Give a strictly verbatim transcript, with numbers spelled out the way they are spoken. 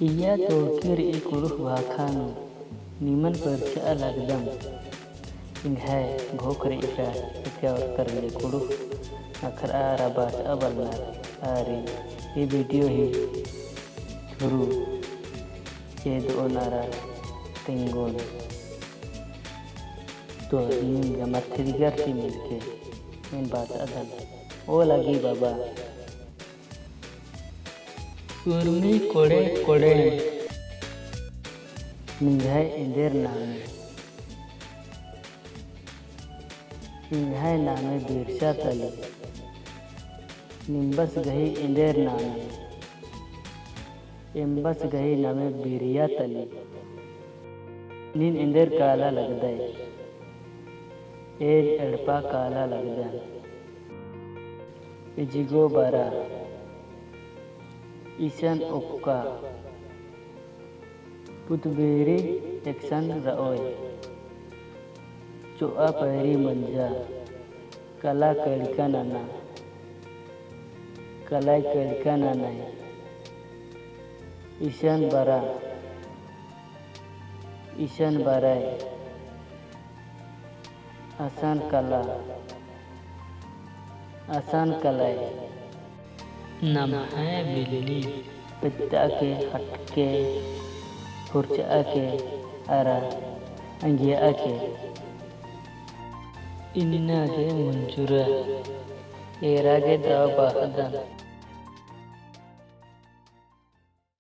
इय्या तोड़की रई कुँड़ुख़ भाखा नू निमन परचआ लगदम। एंग्है घोख रई का एका ओर्कर ले कुँड़ुख़ अखरआ अरा बाचआ बलनर। आर ई video ही through एदओन अरा तेंगोन। तो नीम गा मत्थदगर ती मिलके एन बाचअदन। ओ लगी बाबा। उर्मी कोड़े कोड़े। निंग्है एन्देर नामे। निंग्है नामे बिरसा तली। निम्बस गही एन्देर नामे। एम्बस गही नामे बिरिया तली। नीन एन्देर काला लगदय। एन एड़पा काला लगदन। इजगो बरा। इसन ओक्का। पुतबेरी एकसन रओय। चोआ पैरी मंजा। कला कड़का नना। कलाई कड़का ननय। इसन बरा। इसन बरय। असन कला। असन कलय। नम्है बिल्ली। पेत्तआ के, हटके, फुरचआ के, अरा अंगियआ के। इन्ना गे मुंजुरा। एरा गे दव बअदन।